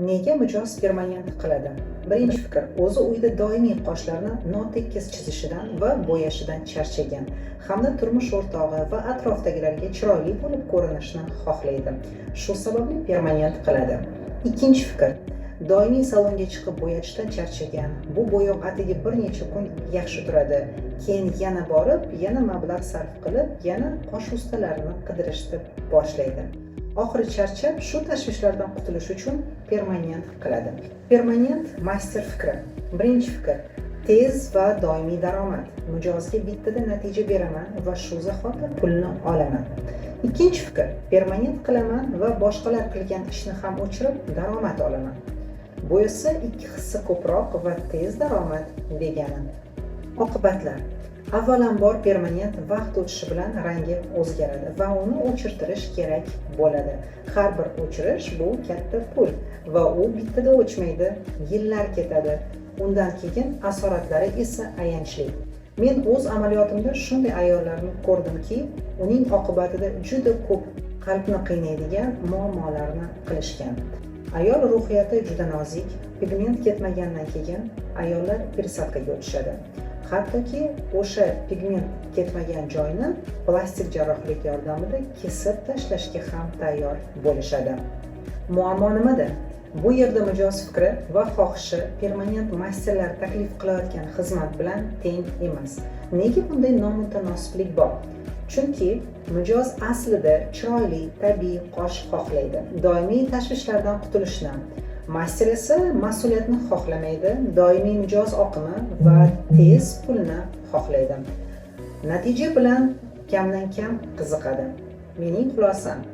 Nega mijoz permanent qiladi? Birinchi fikr: o'zi uyda doimiy qoshlarni notekis chizishidan va bo'yashidan charchagan hamda turmush o'rtog'i va atrofdagilarga chiroyli bo'lib ko'rinishni xohlaydi. Shu sababli permanent qiladi. Ikkinchi fikr: doimiy salonga chiqib bo'yatishdan charchagan. Bu bo'yoq atigi bir necha kun yaxshi turadi, keyin yana borib, yana mablag' sarf qilib, yana qosh ustalarini qidirishni boshlaydi. Oxiri charchab, shu tashvishlardan qutulish uchun permanent qiladi. Permanent master fikri. Birinchi fikr: tez va doimiy daromad. Mijozga bittada natija beraman va shu zahoti pulni olaman. Ikkinchi fikr: permanent qilaman va boshqalar qilgan ishni ham o'chirib, daromad olaman. Bu esa ikki hissa ko'proq va tez daromad degani. Oqibatlar. Avvalambor, permanent vaqt o'tishi bilan rangi o'zgaradi va uni o'chirtirish kerak bo'ladi. Har bir o'chirish bu katta pul va u bittada o'chmaydi, yillar ketadi. Undan keyin asoratlari esa ayanchli. Men o'z amaliyotimda shunday ayollarni ko'rdimki, uning oqibatida juda ko'p qalbni qiynaydigan muammolarni qilishgan. Ayol ruhiyati juda nozik. Pigment ketmagandan keyin ayollar пересадка ga o'tishadi. Hattoki o'sha pigment ketmagan joyni plastik jarrohlik yordamida kesib tashlashga ham tayyor bo'lishadi. Muammo nimada? Bu yerda mijoz fikri va xohishi permanent masterlar taklif qilayotgan xizmat bilan teng emas. Nega bunday nomutanosiblik bor? Chunki mijoz aslida chiroyli, tabiiy qosh xohlaydi, doimiy tashvishlardan qutulishni. Master esa mas'uliyatni xohlamaydi, doimiy mijoz oqimi va tez pulni xohlaydi. Natija bilan kamdan kam qiziqadi. Mening xulosam: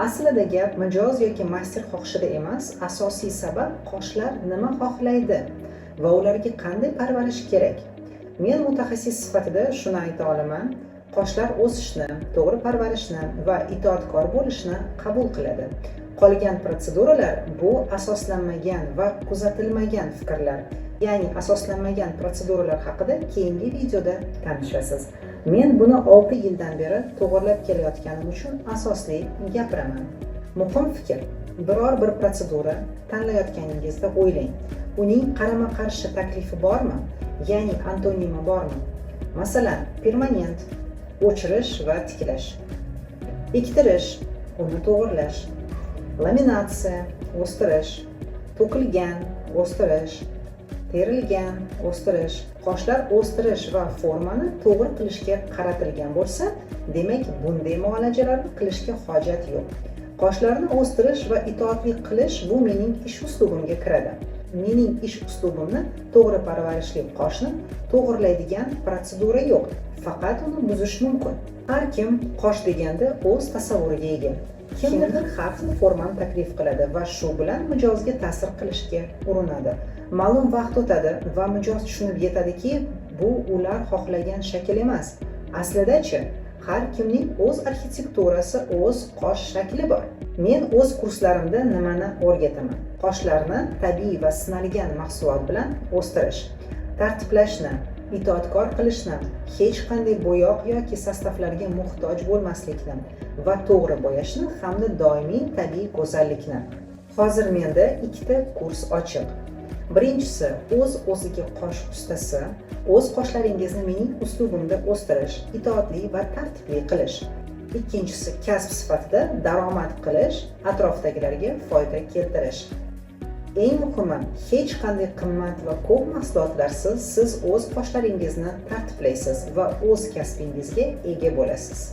aslida gap mijoz yoki master xohishida emas, asosiy sabab qoshlar nima xohlaydi va ularga qanday parvarish kerak. Men mutaxassis sifatida shuni ayta olaman: qoshlar o'sishni, to'g'ri parvarishni va itoatkor bo'lishni qabul qiladi. Qolgan protseduralar bu asoslanmagan va kuzatilmagan fikrlar. Ya'ni asoslanmagan protseduralar haqida keyingi videoda tanishasiz. Men buni 6 yildan beri to'g'irlab kelayotganim uchun asosli gapiraman. Muhim fikr: biror bir protsedura tanlayotganingizda o'ylang: uning qarama qarshi taklifi bormi, ya'ni antonimi bormi? Masalan, permanent o'chirish va tiklash, ektirish uni to'g'irlash, laminatsiya o'stirish, to'kilgan o'stirish, terilgan o'stirish. Qoshlar o'stirish va formani to'g'ri qilishga qaratilgan bo'lsa, demak, bunday muolajalarni qilishga hojat yo'q. Qoshlarni o'stirish va itoatli qilish bu mening ish uslubimga kiradi. Mening ish uslubimni to'g'ri parvarishli qoshni to'g'irlaydigan protsedura yo'q, faqat uni buzish mumkin. Har kim qosh deganda o'z tasavvuriga ega. Kimdir har xil formani taklif qiladi va shu bilan mijozga ta'sir qilishga urinadi. Ma'lum vaqt o'tadi va mijoz tushunib yetadiki, bu ular xohlagan shakl emas. Aslidachi, har kimning o'z arxitekturasi, o'z qosh shakli bor. Men o'z kurslarimda nimani o'rgataman? Qoshlarni tabiiy va sinalgan mahsulot bilan o'stirish, tartiblashni, itoatkor qilishni, hech qanday bo'yoq yoki состав larga muhtoj bo'lmaslikni va to'g'ri bo'yashni hamda doimiy tabiiy go'zallikni. Hozir menda ikkita kurs ochiq. Birinchisi o'z o'ziga qosh ustasi, o'z qoshlaringizni mening uslubimda o'stirish, itoatli va tartibli qilish. Ikkinchisi kasb sifatida daromad qilish, atrofdagilarga foyda keltirish. Eng muhimi, hech qanday qimmat va ko'p mahsulotlarsiz siz o'z qoshlaringizni tartiblaysiz va o'z kasbingizga ega bo'lasiz.